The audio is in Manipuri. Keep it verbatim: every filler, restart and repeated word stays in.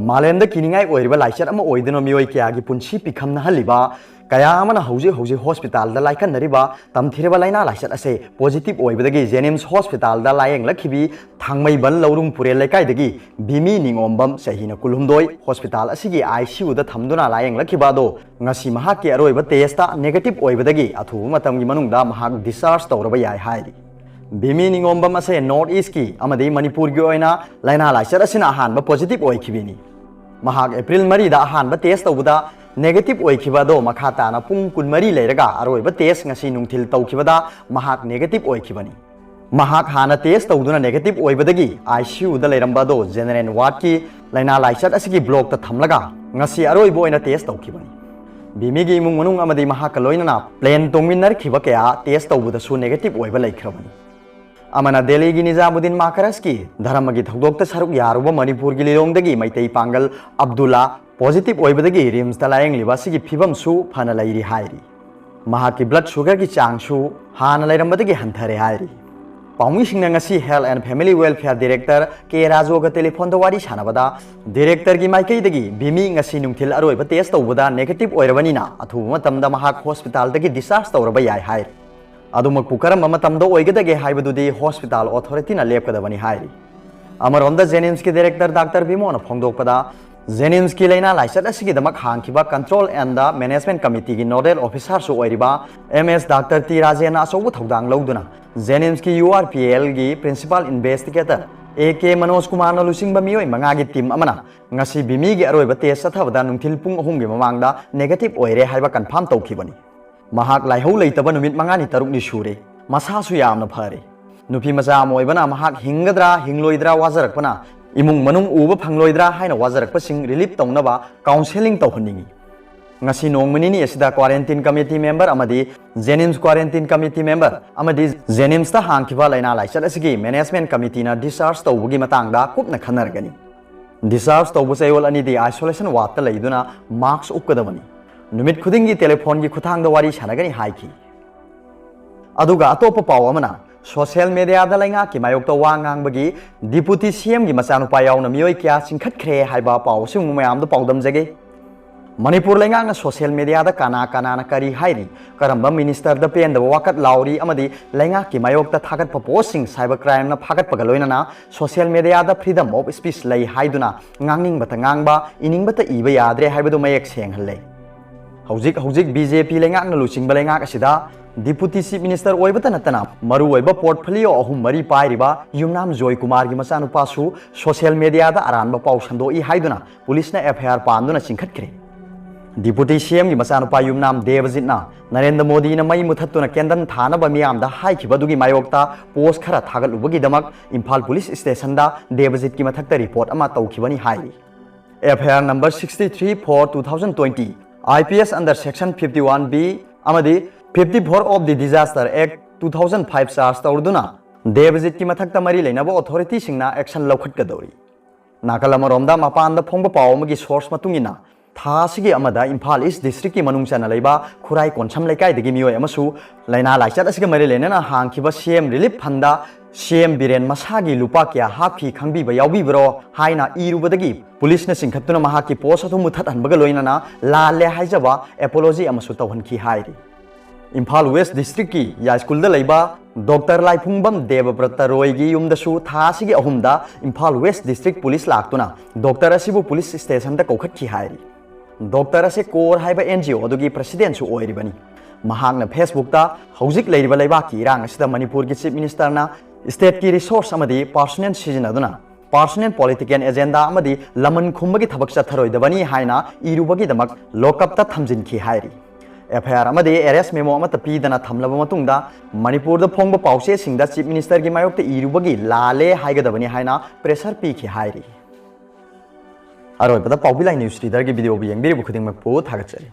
ꯃꯥꯂꯦꯝꯗ ꯀꯤꯅꯤꯡꯉꯥꯏ ꯑꯣꯏꯔꯤꯕ ꯂꯥꯏꯆꯠ ꯑꯃ ꯑꯣꯏꯗꯨꯅ ꯃꯤꯑꯣꯏ ꯀꯌꯥꯒꯤ ꯄꯨꯟꯁꯤ ꯄꯤꯈꯝꯅꯍꯜꯂꯤꯕ ꯀꯌꯥ ꯑꯃꯅ ꯍꯧꯖꯤꯛ ꯍꯧꯖꯤꯛ ꯍꯣꯁꯄꯤꯇꯥꯜꯗ ꯂꯥꯏꯀꯠꯅꯔꯤꯕ ꯇꯝꯊꯤꯔꯕ ꯂꯥꯏꯅꯥ ꯂꯥꯏꯆꯠ ꯑꯁꯦ ꯄꯣꯖꯤꯇꯤꯚ ꯑꯣꯏꯕꯗꯒꯤ ꯖꯦꯅꯤꯝꯁ ꯍꯣꯁꯄꯤꯇꯥꯜꯗ ꯂꯥꯌꯦꯡꯂꯛꯈꯤꯕꯤ ꯊꯥꯡꯃꯩꯕꯟ ꯂꯧꯔꯨꯡ ꯄꯨꯔꯦꯜ ꯂꯩꯀꯥꯏꯗꯒꯤ ꯕꯤꯃꯤ ꯅꯤꯉꯣꯝꯕꯝ, ꯆꯍꯤꯅ ꯀꯨꯟꯍꯨꯝꯗꯣꯏ, ꯍꯣꯁꯄꯤꯇꯥꯜ ꯑꯁꯤꯒꯤ ꯑꯥꯏ ꯁꯤ ꯌꯨꯗ ꯊꯝꯗꯨꯅ ꯂꯥꯌꯦꯡꯂꯛꯈꯤꯕ ꯑꯗꯣ ꯉꯁꯤ ꯃꯍꯥꯛꯀꯤ ꯑꯔꯣꯏꯕ ꯇꯦꯁꯇ ꯅꯦꯒꯦꯇꯤꯚ ꯑꯣꯏꯕꯗꯒꯤ ꯑꯊꯨꯕ ꯃꯇꯝꯒꯤ ꯃꯅꯨꯡꯗ ꯃꯍꯥꯛ ꯗꯤꯁꯆꯥꯔꯖ ꯇꯧꯔꯕ ꯌꯥꯏ ꯍꯥꯏꯔꯤ꯫ ꯕꯤꯃꯤ ꯅꯤꯉꯣꯝꯕꯝ ꯑꯁꯦ ꯅꯣꯔꯠ ꯏꯁꯀꯤ ꯑꯃꯗꯤ ꯃꯅꯤꯄꯨꯔꯒꯤ ꯑꯣꯏꯅ ꯂꯥꯏꯅꯥ ꯂꯥꯏꯆꯠ ꯑꯁꯤꯅ ꯑꯍꯥꯟꯕ ꯄꯣꯖꯤꯇꯤꯚ ꯑꯣꯏꯈꯤꯕꯅꯤ꯫ ꯃꯍꯥꯛ ꯑꯦꯄ꯭ꯔꯤꯜ ꯃꯔꯤꯗ ꯑꯍꯥꯟꯕ ꯇꯦꯁ ꯇꯧꯕꯗ ꯅꯦꯒꯦꯇꯤꯚ ꯑꯣꯏꯈꯤꯕ ꯑꯗꯣ ꯃꯈꯥ ꯇꯥꯅ ꯄꯨꯡ ꯀꯨꯟꯃꯔꯤ ꯂꯩꯔꯒ ꯑꯔꯣꯏꯕ ꯇꯦꯁ ꯉꯁꯤ ꯅꯨꯡꯊꯤꯜ ꯇꯧꯈꯤꯕꯗ ꯃꯍꯥꯛ ꯅꯦꯒꯦꯇꯤꯚ ꯑꯣꯏꯈꯤꯕꯅꯤ꯫ ꯃꯍꯥꯛ ꯍꯥꯟꯅ ꯇꯦꯁ ꯇꯧꯗꯨꯅ ꯅꯦꯒꯦꯇꯤꯚ ꯑꯣꯏꯕꯗꯒꯤ ꯑꯥꯏ ꯁꯤ ꯌꯨꯗ ꯂꯩꯔꯝꯕ ꯑꯗꯣ ꯖꯦꯅꯔꯦꯜ ꯋꯥꯔꯗꯀꯤ ꯂꯥꯏꯅꯥ ꯂꯥꯏꯆꯠ ꯑꯁꯤꯒꯤ ꯕ꯭ꯂꯣꯛꯇ ꯊꯝꯂꯒ ꯉꯁꯤ ꯑꯔꯣꯏꯕ ꯑꯣꯏꯅ ꯇꯦꯁ ꯇꯧꯈꯤꯕꯅꯤ꯫ ꯕꯤꯃꯤꯒꯤ ꯏꯃꯨꯡ ꯃꯅꯨꯡ ꯑꯃꯗꯤ ꯃꯍꯥꯛꯀ ꯂꯣꯏꯅꯅ ꯄ꯭ꯂꯦꯟ ꯇꯣꯡꯃꯤꯟꯅꯔꯛꯈꯤꯕ ꯀꯌꯥ ꯇꯦꯁ ꯇꯧꯕꯗꯁꯨ ꯅꯦꯒꯦꯇꯤꯚ ꯑꯣꯏꯕ ꯂꯩꯈ꯭ꯔꯕꯅꯤ꯫ ꯑꯃꯅ ꯗꯦꯜꯂꯤꯒꯤ ꯅꯤꯖꯥꯃꯨꯗꯗꯤꯟ ꯃꯥꯀꯔꯁꯀꯤ ꯙꯔꯃꯒꯤ ꯊꯧꯗꯣꯛꯇ ꯁꯔꯨꯛ ꯌꯥꯔꯨꯕ ꯃꯅꯤꯄꯨꯔꯒꯤ ꯂꯤꯂꯣꯡꯗꯒꯤ ꯃꯩꯇꯩ ꯄꯥꯡꯒꯜ ꯑꯕꯗꯨꯜꯂꯥ ꯄꯣꯖꯤꯇꯤꯚ ꯑꯣꯏꯕꯗꯒꯤ ꯔꯤꯝꯁꯇ ꯂꯥꯌꯦꯡꯂꯤꯕ ꯑꯁꯤꯒꯤ ꯐꯤꯕꯝꯁꯨ ꯐꯅ ꯂꯩꯔꯤ ꯍꯥꯏꯔꯤ꯫ ꯃꯍꯥꯛꯀꯤ ꯕ꯭ꯂꯗ ꯁꯨꯒꯔꯒꯤ ꯆꯥꯡꯁꯨ ꯍꯥꯟꯅ ꯂꯩꯔꯝꯕꯗꯒꯤ ꯍꯟꯊꯔꯦ ꯍꯥꯏꯔꯤ꯫ ꯄꯥꯎꯃꯤꯁꯤꯡꯅ ꯉꯁꯤ Health and Family Welfare Director ꯀꯦ ꯔꯥꯖꯨꯒ ꯇꯦꯂꯤꯐꯣꯟꯗ ꯋꯥꯔꯤ ꯁꯥꯟꯅꯕꯗ, ꯗꯤꯔꯦꯛꯇꯔꯒꯤ ꯃꯥꯏꯀꯩꯗꯒꯤ ꯕꯤꯃꯤ ꯉꯁꯤ ꯅꯨꯡꯊꯤꯜ ꯑꯔꯣꯏꯕ ꯇꯦꯁ ꯇꯧꯕꯗ ꯅꯦꯒꯦꯇꯤꯚ ꯑꯣꯏꯔꯕꯅꯤꯅ ꯑꯊꯨꯕ ꯃꯇꯝꯗ ꯃꯍꯥꯛ ꯍꯣꯁꯄꯤꯇꯥꯜꯗꯒꯤ ꯗꯤꯁꯆꯥꯔꯖ ꯇꯧꯔꯕ ꯌꯥꯏ ꯍꯥꯏꯔꯤ꯫ ꯑꯗꯨꯃꯛꯄꯨ ꯀꯔꯝꯕ ꯃꯇꯝꯗ ꯑꯣꯏꯒꯗꯒꯦ ꯍꯥꯏꯕꯗꯨꯗꯤ ꯍꯣꯁꯄꯤꯇꯥꯜ ꯑꯣꯊꯣꯔꯤꯇꯤꯅ ꯂꯦꯞꯀꯗꯕꯅꯤ ꯍꯥꯏꯔꯤ꯫ ꯑꯃꯔꯣꯝꯗ ꯖꯦꯅꯤꯝꯁꯀꯤ ꯗꯤꯔꯦꯛꯇꯔ ꯗꯥꯛꯇꯔ ꯕꯤꯃꯣꯅ ꯐꯣꯡꯗꯣꯛꯄꯗ, ꯖꯦꯅꯤꯝꯁꯀꯤ ꯂꯥꯏꯅꯥ ꯂꯥꯏꯆꯠ ꯑꯁꯤꯒꯤꯗꯃꯛ ꯍꯥꯡꯈꯤꯕ Control and Management Committeeꯒꯤ ꯅꯣꯗꯦꯜ ꯑꯣꯐꯤꯁꯥꯔꯁꯨ ꯑꯣꯏꯔꯤꯕ ꯑꯦꯝ ꯑꯦꯁ ꯗꯥꯛꯇꯔ ꯇꯤ ꯔꯥꯖꯦꯟꯅ ꯑꯆꯧꯕ ꯊꯧꯗꯥꯡ ꯂꯧꯗꯨꯅ ꯖꯦꯅꯤꯝꯁꯀꯤ ꯌꯨ ꯑꯥꯔ ꯄꯤ ꯑꯦꯜꯒꯤ principal investigator A K Manoj ꯀꯨꯃꯥꯔꯅ ꯂꯨꯆꯤꯡꯕ ꯃꯤꯑꯣꯏ ꯃꯉꯥꯒꯤ ꯇꯤꯝ ꯑꯃꯅ ꯉꯁꯤ ꯕꯤꯃꯤꯒꯤ ꯑꯔꯣꯏꯕ ꯇꯦꯁ ꯆꯠꯊꯕꯗ ꯅꯨꯡꯊꯤꯜ ꯄꯨꯡ ꯑꯍꯨꯝꯒꯤ ꯃꯃꯥꯡꯗ ꯅꯦꯒꯦꯇꯤꯚ ꯑꯣꯏꯔꯦ ꯍꯥꯏꯕ ꯀꯟꯐꯥꯔꯝ ꯇꯧꯈꯤꯕꯅꯤ꯫ ꯃꯍꯥꯛ ꯂꯥꯏꯍꯧ ꯂꯩꯇꯕ ꯅꯨꯃꯤꯠ ꯃꯉꯥꯅꯤ ꯇꯔꯨꯛꯅꯤ ꯁꯨꯔꯦ꯫ ꯃꯁꯥꯁꯨ ꯌꯥꯝꯅ ꯐꯔꯦ꯫ ꯅꯨꯄꯤ ꯃꯆꯥ ꯑꯃ ꯑꯣꯏꯕꯅ ꯃꯍꯥꯛ ꯍꯤꯡꯒꯗ꯭ꯔꯥ ꯍꯤꯡꯂꯣꯏꯗ꯭ꯔꯥ ꯋꯥꯖꯔꯛꯄꯅ, ꯏꯃꯨꯡ ꯃꯅꯨꯡ ꯎꯕ ꯐꯪꯂꯣꯏꯗ꯭ꯔꯥ ꯍꯥꯏꯅ ꯋꯥꯖꯔꯛꯄꯁꯤꯡ ꯔꯤꯂꯤꯐ ꯇꯧꯅꯕ ꯀꯥꯎꯟꯁꯦꯂꯤꯡ ꯇꯧꯍꯟꯅꯤꯡꯏ꯫ ꯉꯁꯤ ꯅꯣꯡꯃ ꯅꯤꯅꯤ ꯑꯁꯤꯗ ꯀ꯭ꯋꯥꯔꯦꯟꯇꯤꯟ ꯀꯃꯤꯇꯤ ꯃꯦꯝꯕꯔ ꯑꯃꯗꯤ ꯖꯦꯅꯤꯝꯁ ꯀ꯭ꯋꯥꯔꯦꯟꯇꯤꯟ ꯀꯃꯤꯇꯤ ꯃꯦꯝꯕꯔ ꯑꯃꯗꯤ ꯖꯦꯅꯤꯝꯁꯇ ꯍꯥꯡꯈꯤꯕ ꯂꯥꯏꯅꯥ ꯂꯥꯏꯆꯠ ꯑꯁꯤꯒꯤ ꯃꯦꯅꯦꯖꯃꯦꯟ ꯀꯃꯤꯇꯤꯅ ꯗꯤꯁꯆꯥꯔꯖ ꯇꯧꯕꯒꯤ ꯃꯇꯥꯡꯗ ꯀꯨꯞꯅ ꯈꯟꯅꯔꯒꯅꯤ꯫ ꯗꯤꯁꯆꯥꯔꯖ ꯇꯧꯕ ꯆꯌꯣꯜ ꯑꯅꯤꯗꯤ ꯑꯥꯏꯁꯣꯂꯦꯁꯟ ꯋꯥꯔꯗꯇ ꯂꯩꯗꯨꯅ ꯃꯥꯁꯛ ꯎꯞꯀꯗꯕꯅꯤ꯫ ꯅꯨꯃꯤꯠ ꯈꯨꯗꯤꯡꯒꯤ ꯇꯦꯂꯤꯐꯣꯟꯒꯤ ꯈꯨꯠꯊꯥꯡꯗ ꯋꯥꯔꯤ ꯁꯥꯟꯅꯒꯅꯤ ꯍꯥꯏꯈꯤ꯫ ꯑꯗꯨꯒ ꯑꯇꯣꯞꯄ ꯄꯥꯎ ꯑꯃꯅ, ꯁꯣꯁꯤꯌꯦꯜ ꯃꯦꯗꯤꯌꯥꯗ ꯂꯩꯉꯥꯛꯀꯤ ꯃꯥꯌꯣꯛꯇ ꯋꯥ ꯉꯥꯡꯕꯒꯤ ꯗꯤꯄꯨꯇꯤ ꯁꯤ ꯑꯦꯝꯒꯤ ꯃꯆꯥꯅꯨꯄꯥ ꯌꯥꯎꯅ ꯃꯤꯑꯣꯏ ꯀꯌꯥ ꯆꯤꯡꯈꯠꯈ꯭ꯔꯦ ꯍꯥꯏꯕ ꯄꯥꯎ ꯑꯁꯤꯒꯨꯝꯕ ꯃꯌꯥꯝꯗꯨ ꯄꯥꯎꯗꯝꯖꯒꯦ꯫ ꯃꯅꯤꯄꯨꯔ ꯂꯩꯉꯥꯛꯅ ꯁꯣꯁꯤꯌꯦꯜ ꯃꯦꯗꯤꯌꯥꯗ ꯀꯅꯥ ꯀꯅꯥꯅ ꯀꯔꯤ ꯍꯥꯏꯔꯤ, ꯀꯔꯝꯕ ꯃꯤꯅꯤꯁꯇꯔꯗ ꯄꯦꯟꯗꯕ ꯋꯥꯀꯠ ꯂꯥꯎꯔꯤ ꯑꯃꯗꯤ ꯂꯩꯉꯥꯛꯀꯤ ꯃꯥꯌꯣꯛꯇ ꯊꯥꯒꯠꯄ ꯄꯣꯁꯁꯤꯡ ꯁꯥꯏꯕꯔ ꯀ꯭ꯔꯥꯏꯝꯅ ꯐꯥꯒꯠꯄꯒ ꯂꯣꯏꯅꯅ ꯁꯣꯁꯤꯌꯦꯜ ꯃꯦꯗꯤꯌꯥꯗ ꯐ꯭ꯔꯤꯗꯝ ꯑꯣꯐ ꯁ꯭ꯄꯤꯆ ꯂꯩ ꯍꯥꯏꯗꯨꯅ ꯉꯥꯡꯅꯤꯡꯕꯇ ꯉꯥꯡꯕ, ꯏꯅꯤꯡꯕꯇ ꯏꯕ ꯌꯥꯗ꯭ꯔꯦ ꯍꯥꯏꯕꯗꯨ ꯃꯌꯦꯛ ꯁꯦꯡꯍꯜꯂꯦ꯫ ꯍꯧꯖꯤꯛ ꯍꯧꯖꯤꯛ ꯕꯤ ꯖꯦ ꯄꯤ ꯂꯩꯉꯥꯛꯅ ꯂꯨꯆꯤꯡꯕ ꯂꯩꯉꯥꯛ ꯑꯁꯤꯗ ꯗꯤꯄꯨꯇꯤ ꯆꯤꯐ ꯃꯤꯅꯤꯁꯇꯔ ꯑꯣꯏꯕꯇ ꯅꯠꯇꯅ ꯃꯔꯨꯑꯣꯏꯕ ꯄꯣꯔꯠꯐꯣꯂꯤꯑꯣ ꯑꯍꯨꯝ ꯃꯔꯤ ꯄꯥꯏꯔꯤꯕ ꯌꯨꯝꯅꯥꯝ ꯖꯣꯏ ꯀꯨꯃꯥꯔꯒꯤ ꯃꯆꯥꯅꯨꯄꯥꯁꯨ ꯁꯣꯁꯤꯌꯦꯜ ꯃꯦꯗꯤꯌꯥꯗ ꯑꯔꯥꯟꯕ ꯄꯥꯎ ꯁꯟꯗꯣꯛꯏ ꯍꯥꯏꯗꯨꯅ ꯄꯨꯂꯤꯁꯅ ꯑꯦꯐ ꯑꯥꯏ ꯑꯥꯔ ꯄꯥꯟꯗꯨꯅ ꯆꯤꯡꯈꯠꯈ꯭ꯔꯦ꯫ ꯗꯤꯄꯨꯇꯤ ꯁꯤ ꯑꯦꯝꯒꯤ ꯃꯆꯥꯅꯨꯄꯥ ꯌꯨꯝꯅꯥꯝ ꯗꯦꯕꯖꯤꯠꯅ ꯅꯔꯦꯟꯗ꯭ꯔ ꯃꯣꯗꯤꯅ ꯃꯩ ꯃꯨꯊꯠꯇꯨꯅ ꯀꯦꯟꯗꯜ ꯊꯥꯅꯕ ꯃꯤꯌꯥꯝꯗ ꯍꯥꯏꯈꯤꯕ ꯑꯗꯨꯒꯤ ꯃꯥꯌꯣꯛꯇ ꯄꯣꯁ ꯈꯔ ꯊꯥꯒꯠꯂꯨꯕꯒꯤꯗꯃꯛ ꯏꯝꯐꯥꯜ ꯄꯨꯂꯤꯁ ꯁ꯭ꯇꯦꯁꯟꯗ ꯗꯦꯕꯖꯤꯠꯀꯤ ꯃꯊꯛꯇ ꯔꯤꯄꯣꯔꯠ ꯑꯃ ꯇꯧꯈꯤꯕꯅꯤ ꯍꯥꯏꯔꯤ꯫ F I R number sixty three for two thousand twenty, I P S under section fifty one B ꯑꯃꯗꯤ fifty four of the Disaster Act two thousand five charge ꯇꯧꯔꯗꯨꯅ ꯗꯦꯕꯖꯤꯠꯀꯤ ꯃꯊꯛꯇ ꯃꯔꯤ ꯂꯩꯅꯕ ꯑꯣꯊꯣꯔꯤꯇꯤꯁꯤꯡꯅ ꯑꯦꯛꯁꯟ ꯂꯧꯈꯠꯀꯗꯧꯔꯤ꯫ ꯅꯥꯀꯜ ꯑꯃꯔꯣꯝꯗ, ꯃꯄꯥꯟꯗ ꯐꯣꯡꯕ ꯄꯥꯎ ꯑꯃꯒꯤ ꯁꯣꯔꯁ ꯃꯇꯨꯡ ꯏꯟꯅ, ꯊꯥ ꯑꯁꯤꯒꯤ ꯑꯃꯗ ꯏꯝꯐꯥꯜ ꯏꯁ ꯗꯤꯁꯇ꯭ꯔꯤꯛꯀꯤ ꯃꯅꯨꯡ ꯆꯟꯅ ꯂꯩꯕ ꯈꯨꯔꯥꯏ ꯀꯣꯟꯁꯝ ꯂꯩꯀꯥꯏꯗꯒꯤ ꯃꯤꯑꯣꯏ ꯑꯃꯁꯨ ꯂꯥꯏꯅꯥ ꯂꯥꯏꯆꯠ ꯑꯁꯤꯒ ꯃꯔꯤ ꯂꯩꯅꯅ ꯍꯥꯡꯈꯤꯕ ꯁꯤ ꯑꯦꯝ ꯔꯤꯂꯤꯐ ꯐꯟꯗ ꯁꯤ ꯑꯦꯝ ꯕꯤꯔꯦꯟ ꯃꯁꯥꯒꯤ ꯂꯨꯄꯥ ꯀꯌꯥ ꯍꯥꯞꯈꯤ ꯈꯪꯕꯤꯕ ꯌꯥꯎꯕꯤꯕ꯭ꯔꯣ ꯍꯥꯏꯅ ꯏꯔꯨꯕꯗꯒꯤ ꯄꯨꯂꯤꯁꯅ ꯆꯤꯡꯈꯠꯇꯨꯅ ꯃꯍꯥꯛꯀꯤ ꯄꯣꯁ ꯑꯗꯨ ꯃꯨꯊꯠꯍꯟꯕꯒ ꯂꯣꯏꯅꯅ ꯂꯥꯜꯂꯦ ꯍꯥꯏꯖꯕ ꯑꯦꯄꯣꯂꯣꯖꯤ ꯑꯃꯁꯨ ꯇꯧꯍꯟꯈꯤ ꯍꯥꯏꯔꯤ꯫ ꯏꯝꯐꯥꯜ ꯋꯦꯁ ꯗꯤꯁꯇ꯭ꯔꯤꯛꯀꯤ ꯌꯥꯏꯁ꯭ꯀꯨꯜꯗ ꯂꯩꯕ ꯗꯣꯛꯇꯔ ꯂꯥꯏꯐꯨꯡꯕꯝ ꯗꯦꯕꯕ꯭ꯔꯇ ꯔꯣꯏꯒꯤ ꯌꯨꯝꯗꯁꯨ ꯊꯥ ꯑꯁꯤꯒꯤ ꯑꯍꯨꯝꯗ ꯏꯝꯐꯥꯜ ꯋꯦꯁ ꯗꯤꯁꯇ꯭ꯔꯤꯛ ꯄꯨꯂꯤꯁ ꯂꯥꯛꯇꯨꯅ ꯗꯣꯛꯇꯔ ꯑꯁꯤꯕꯨ ꯄꯨꯂꯤꯁ ꯁ꯭ꯇꯦꯁꯟꯗ ꯀꯧꯈꯠꯈꯤ ꯍꯥꯏꯔꯤ꯫ ꯗꯣꯛꯇꯔ ꯑꯁꯤ ꯀꯣꯔ ꯍꯥꯏꯕ ꯑꯦꯟ ꯖꯤ ꯑꯣ ꯑꯗꯨꯒꯤ ꯄ꯭ꯔꯦꯁꯤꯗꯦꯟꯠꯁꯨ ꯑꯣꯏꯔꯤꯕꯅꯤ꯫ ꯃꯍꯥꯛꯅ ꯐꯦꯁꯕꯨꯛꯇ ꯍꯧꯖꯤꯛ ꯂꯩꯔꯤꯕ ꯂꯩꯕꯥꯛꯀꯤ ꯏꯔꯥꯡ ꯑꯁꯤꯗ ꯃꯅꯤꯄꯨꯔꯒꯤ ꯆꯤꯐ ꯃꯤꯅꯤꯁꯇꯔꯅ ꯁ꯭ꯇꯦꯠꯀꯤ ꯔꯤꯁꯣꯔꯁ ꯑꯃꯗꯤ ꯄꯥꯔꯁꯣꯅꯦꯜ ꯁꯤꯖꯤꯟꯅꯗꯨꯅ ꯄꯥꯔꯁꯣꯅꯦꯜ ꯄꯣꯂꯤꯇꯤꯀꯦꯜ ꯑꯦꯖꯦꯟꯗꯥ ꯑꯃꯗꯤ ꯂꯃꯟ ꯈꯨꯝꯕꯒꯤ ꯊꯕꯛ ꯆꯠꯊꯔꯣꯏꯗꯕꯅꯤ ꯍꯥꯏꯅ ꯏꯔꯨꯕꯒꯤꯗꯃꯛ ꯂꯣꯛꯑꯞꯇ ꯊꯝꯖꯤꯟꯈꯤ ꯍꯥꯏꯔꯤ꯫ ꯑꯦꯐ ꯑꯥꯏ ꯑꯥꯔ ꯑꯃꯗꯤ ꯑꯦꯔꯦꯁ ꯃꯦꯃꯣ ꯑꯃꯠꯇ ꯄꯤꯗꯅ ꯊꯝꯂꯕ ꯃꯇꯨꯡꯗ ꯃꯅꯤꯄꯨꯔꯗ ꯐꯣꯡꯕ ꯄꯥꯎꯆꯦꯁꯤꯡꯗ ꯆꯤꯐ ꯃꯤꯅꯤꯁꯇꯔꯒꯤ ꯃꯥꯌꯣꯛꯇ ꯏꯔꯨꯕꯒꯤ ꯂꯥꯜꯂꯦ ꯍꯥꯏꯒꯗꯕꯅꯤ ꯍꯥꯏꯅ ꯄ꯭ꯔꯦꯁꯔ ꯄꯤꯈꯤ ꯍꯥꯏꯔꯤ꯫ ꯑꯔꯣꯏꯕꯗ ꯄꯥꯎꯕꯤ ꯂꯥꯏ ꯅ꯭ꯌꯨꯁ ꯔꯤꯗꯔꯒꯤ ꯚꯤꯗꯤꯑꯣꯕꯨ ꯌꯦꯡꯕꯤꯔꯤꯕ ꯈꯨꯗꯤꯡꯃꯛꯄꯨ ꯊꯥꯒꯠꯆꯔꯤ꯫